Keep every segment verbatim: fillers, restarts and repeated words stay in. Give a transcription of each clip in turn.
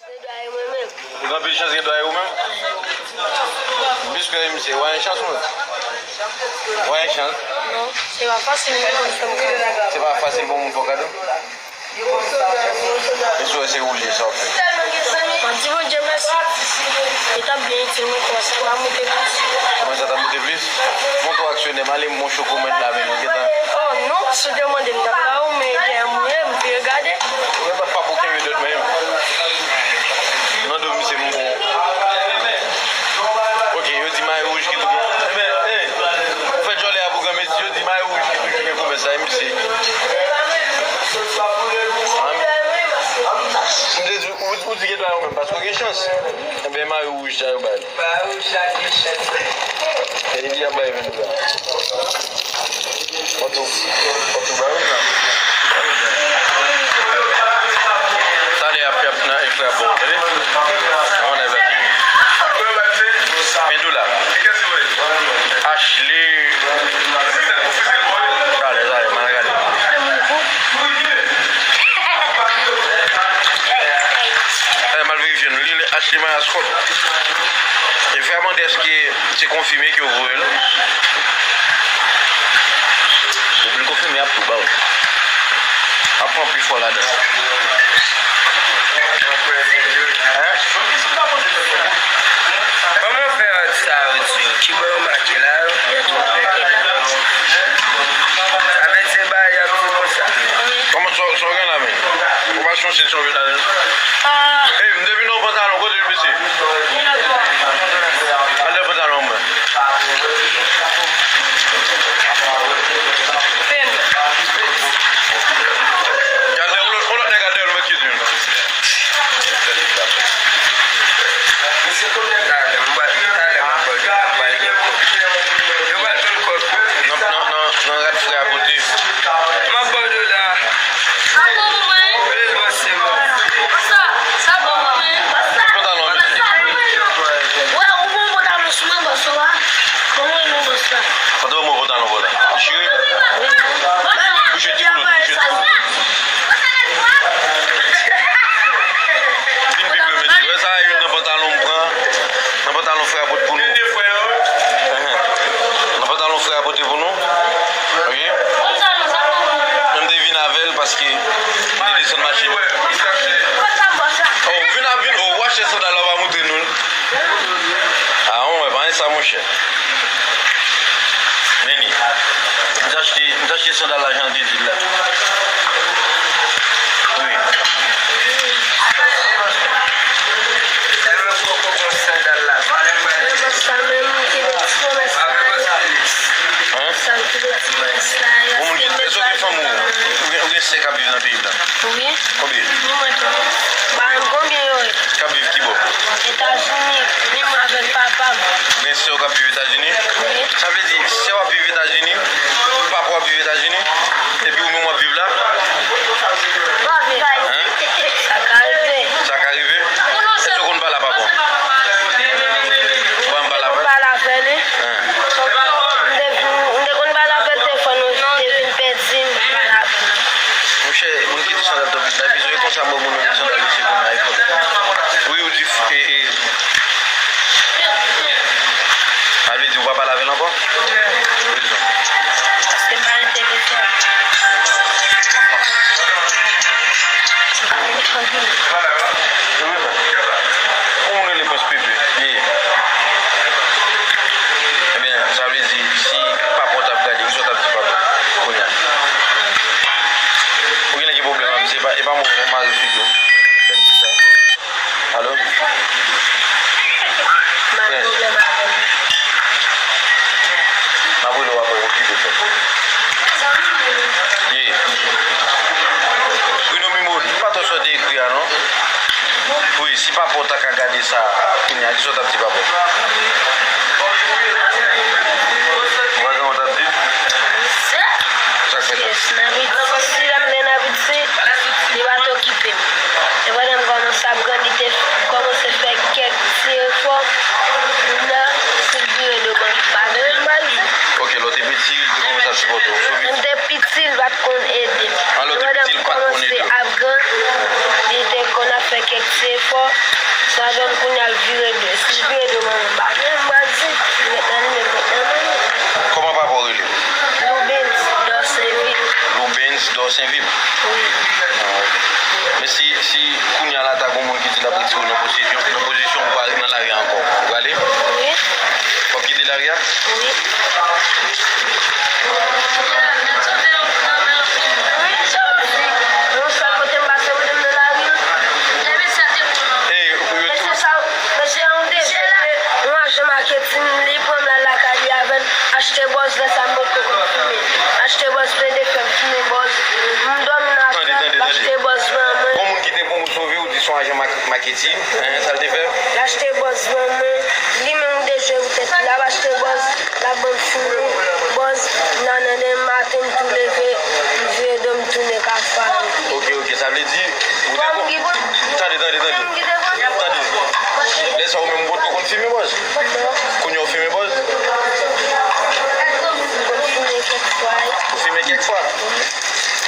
Gen dwa e mwen menm. Ou gen anpil chans, gen dwa e ou menm. Piske misye, w a yon chans, mwen. W a yon chans. Non, se pa fasil, mwen konn fè m kado. Se pa fasil pou moun fè w kado. Mesye, se ou je sa w fè. Mwen di Bondye mèsi. Li t ap byen itil mwen, kòmanse m ap moute plis. Kòmanse t ap moute plis? Montre w aksyonè, m ale m bon choko mwen la, men nou gentan. Oh non, si w te mande m, m t ap ba ou, men dèyè m ye, m vire gade. Ou gentan pa pou kenbe dòt mwen. Nan do misye, m bon. Ok, yo di mayo wouj ki tou gen. Enben, hey, ou fè djòlè a pou granmesi, yo di mayo wouj ki tou gen komès la, e misye. M te di, ou, ou di gen dwa yo menm, paske w gen chans. Enben, mayo wouj sa yo bay. Mayo wouj sa gen chans. E li ap bay vennde la. Fò tou, fò tou bay ou sa. Talè ap, ap nan ekran bon, tande? Mwen nèg la vini. Men dou la. Ashley. Talè, talè, mwen gade. Talè, m al verifye nou. Li, li Ashley Mayascot. E vrèman dèske se konfime ke yo voye l. Depi l konfime, y ap tou ba w. Ap pran pifò ladan. Hein? Kòman fè sa yo di yo? Kibò yo make la yo? Sa vle di ba y ap di konsa. Kòman sa, sa w gen la menm? Ou pa chonje sa w gen la menm? Ey, m te vin nan pantalon, kote l mesye? Gade pantalon mwen. Gade, yon lòt, yon lòt nèg al dèyè l, mwen kite l. Nan, nan, nan rad frè a pote. M ap ba w dola. Sa bon pou mwen. Vle l vanse mwen. Sa, sa bon pou mwen. Pantalon, mesye. Wè, ou bon pantalon sou mwen, bòs la. Bon, mwen, non, bòs la. Pantalon, mwen, pantalon, pantalon. Chire. Bouche ti koulout, bouche ti koulout. Vin pi pre, mesye. Wè sa, youn nan pantalon m pran. Nan pantalon frè a pote pou nou. Enhen. Nan pantalon frè a pote pou nou. Ok. Mwen m te vin avè l paske m te desann machin. Oh, vin ap vin. Oh, ou achte sandal la, ou pa montre nou l. Ah, ou wè, pa gen sa, monchè. Neni, m t achte, m t achte sandal la jan l te di l la. Wi. Sandal la, pale m. Sa menm ki gen ti komès la. Hein? Sa ki gen ti komès la, y ap Ou moun ki, èske w gen fanmi w? Ou gen, ou gen sè k ap viv nan peyi m nan? Wi. Konbyen? Mwen tou. M pa konn konbyen yo ye. K ap viv ki bò? Etazini, ni mwen avèk papa m. Ou gen sè w k ap viv Etazini? Wi. Sa vle di, sè w ap viv Etazini, papa w ap viv Etazini, epi ou menm w ap viv la? Hein? Sa ka rive. Sa ka rive? Èske w konn pale a papa w? Ou pa konn pale avè l? Pale avè li. Hein. M te vin, m te konn pale avè l telefòn, ou te vin pèdi m, pale avè l. Monchè, moun ki di sandal tanpri, la vizo e konsa, bon, moun nan sandal yo se konn iPhone. Wi, ou di, e, e, sa vle di ou pa pale avè l ankò? Rezon. Paske m pa enterese. Ou rele pòs pepe. Ye. Ebyen, sa vle di, si papa w t ap gade, kisa w t ap di papa w kounye a? Ou genlè gen pwoblèm ak misye, e pa, e pa mwen, mwen mare sou do. Lè m di sa. Alo? Mwen gen pwoblèm avè l. M ap rele w apre, okipe tèt ou. Ye. Bruno Mimo, m pa twò sòti ekri a, non? Wi, si papa w ta ka gade sa kounye a, kisa w t ap di papa w? Ou pa gen yon t ap di? Sa k fèt la? Yes, n Ayiti, si lè m te n Ayiti, li pa t okipe m. E pandan m kòmanse ap grandi, te kòmanse fè kèk ti efò. Kounye a, si l vire do ban m, pa vle m pral di. Ok, lè w te piti, li te kòmanse ap sipòte w. Lè m te piti, li pa t konn ede m. An, lè w te piti, li pa t konn ede w. Lè m kòmanse ap gran, li te konn ap fè kèk ti efò. Madanm kounye a l vire do. Si l vire do, manman m pa gen, m pral di, li met nan li menm, met nan men li. Kòman papa w rele? Loubens Dorsenville. Loubens Dorsenville? Wi. Ah, ok. Men si, si kounye a la ta gon moun ki di l ap retire w nan pozisyon, nan pozisyon ou pa nan lari a ankò, ou prale? Wi. W ap kite lari a? Wi. Yon sèl kote m pase, ou wè m nan lari. Ey, ou yo tou. Mesye sa, mesye an de, se te yon ajan maketin, li pran m la lakay li avè l. Achte bòz, lè sa m potko konn fimen. Achte bòz, plede fè m fimen bòz. M dòmi nan achte bòz ban mwen. Gon moun ki te pran w sove, ou di se yon ajan mak-, maketin. Hein, sa l te fè? L achte bòz ban mwen. Li menm li te jwe pou tèt li. L ap achte bòz, l ap ban m fimen bòz. Nan, nan demen maten, m tou leve, m vire do, m tounen Kafou. Ok, ok, sa vle di, ou te pran. Tande, tande, tande. Tande. Lè sa ou menm ou potko konn fimen bòz? Kounye a ou fimen bòz? Ou fimen kèk fwa?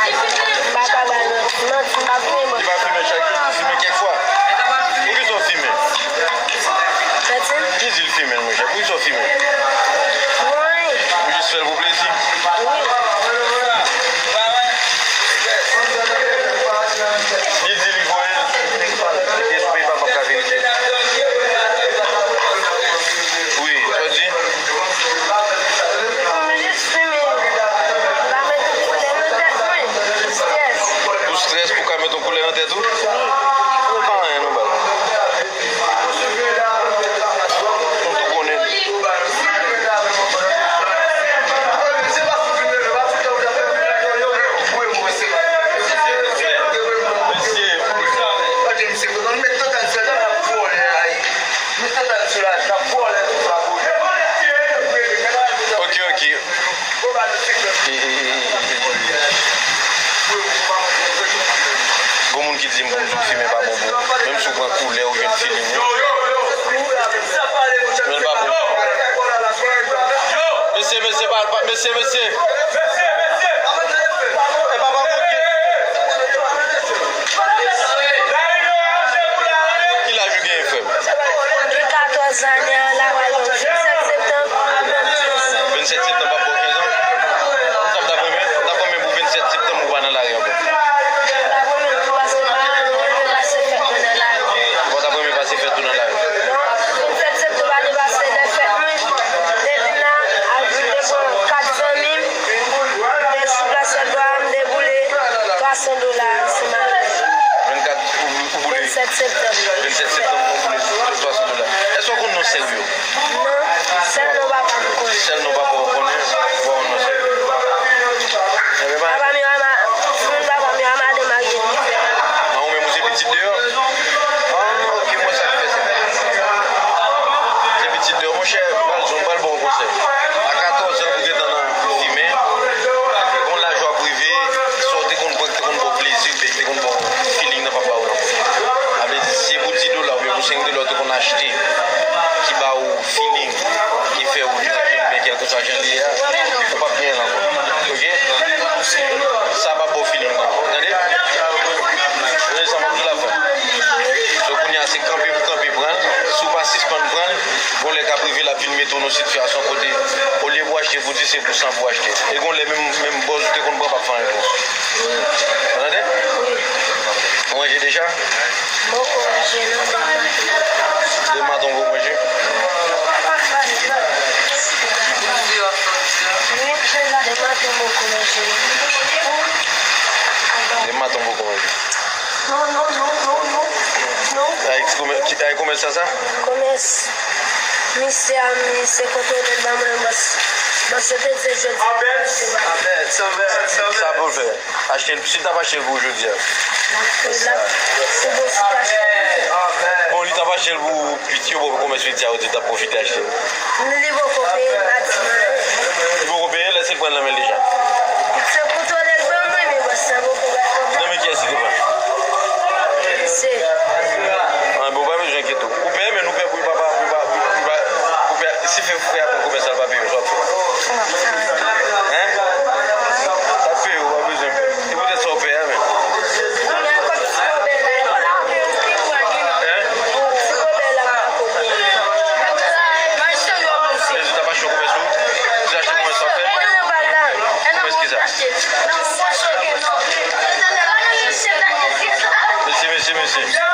M pa ka ba l manti, manti, m pa fimen bòz. Li pa fimen chak jou, li fimen kèk fwa. Poukisa ou fimen? Ki di l fimen l, monchè? Poukisa ou fimen? Ou jis fè l pou plezi? Wi. Li di li voye l. Li te sou PayPal, m ap ka verifye. Wi, sa w di? M jis fimen. Pa met yon koulè nan tèt mwen. Pou strès. Pou strès, pou ka met yon koulè nan tèt ou? Wi. Ou pa anyen non, baz. Nou tou konnen. Mesye. Ok, ok. Gon moun ki di m pou m di w fimen pa bon pou ou. Menm si w pran koulè ou jwenn feeling ou. Men l pa bon. Mesye, mesye, pa, pa, mesye, mesye. E pa, pa, ki laj ou genyen, frè m? Gen katòz ane, an la pral ban m vennsèt septanm, ap ban m kenz an. Vennsèt septanm ap ba w kenz an? Sa m t ap renmen, m t ap renmen pou vennsèt septanm ou pa nan lari ankò. M t ap renmen tou paske m pa renmen pase fèt mwen nan lari. Ou pa t ap renmen pase fèt ou nan lari? Non, vennsèt septanm pa depase lè fèt mwen. Lè vin la, al vin te pran kat zanmi m. M te sou plas Sèlva, m te boule twa san dola sou mari m. Vennkat, ou, ou boule? Vennsèt septanm. Vennsèt septanm, ou boule twa san dola. Èske w konn non sè w yo? Non, sèl non papa m konnen. Sèl non papa w konnen? Ou pa konn non sè yo. Enben, pa. Papa m yo a ma-, moun papa m yo a madanm marye diferan. Ah, ou menm ou se pitit deyò? Ah, ok, m wè sa k fè se. Se pitit deyò, monchè, m pral di w, m pral ba w yon konsèy. A katòz an, ou gentan nan fimen, gon laj w ap rive, sa w te konn pran, ki te konn ba w plezi, oubyen ki te konn ba w feeling nan p ap ba w l ankò. Sa vle di, si se pou di dola oubyen pou senk dola w te konn achte, ki ba w feeling, ki fè w trankil, oubyen kèlkeswa jan li ye a, ou p ap genyen l ankò. Ok? Sa p ap ba w feeling nan ankò. Tande? Tande sa m ap di w la, frè m? So, kounye a, se kanpe pou kanpe pran l. Si w pa sispann pran l, gon lè k ap rive, l ap vin mete w nan sitiyasyon kote, olye pou w achte, pou di se pou san pou w achte. E gon lè, menm, menm bòz ou te konn pran p ap fè anyen pou ou. Ou tande? Ou manje deja? M poko manje, non, demen maten. Demen maten ou poko manje? Wi, demen maten m poko manje, non. Demen maten ou poko manje? Non, non, non, non, non, non. Ay, kòmè-, ki, ay, kòmès sa, sa? Kòmès. Misye a, misye kontwole l ban mwen, bòs. Bòs yo te di jodi a, misye va. Sa pou l fè? Achte l, si l t ap achte l pou ou jodi a. L ap, l ap, se bon, si l t achte l. Bon, li t ap achte l pou piti yo, bon, kòmès piti a, yo di l t ap pwofite achte l. Li poko peye, m pa di l anyen. Li poko peye, lèse l pran l nan men l deja. Se kontwole l ban mwen, men bòs la poko bay pwoblèm. Nan men kiyès li te pran? Se. Ah, bon, pa bezwen enkyete w. Ou pè, men nou pè pou li pa, pa, pou li pa, pou li pa, pou pè, si fè frè a pran kòmès la, l pa peye w, sa w ap fè? M ap fè anyen. Hein? L ap peye w, pa bezwen pè. Se poutèt sa w pè a, men. Hein? Mesye, mesye, mesye.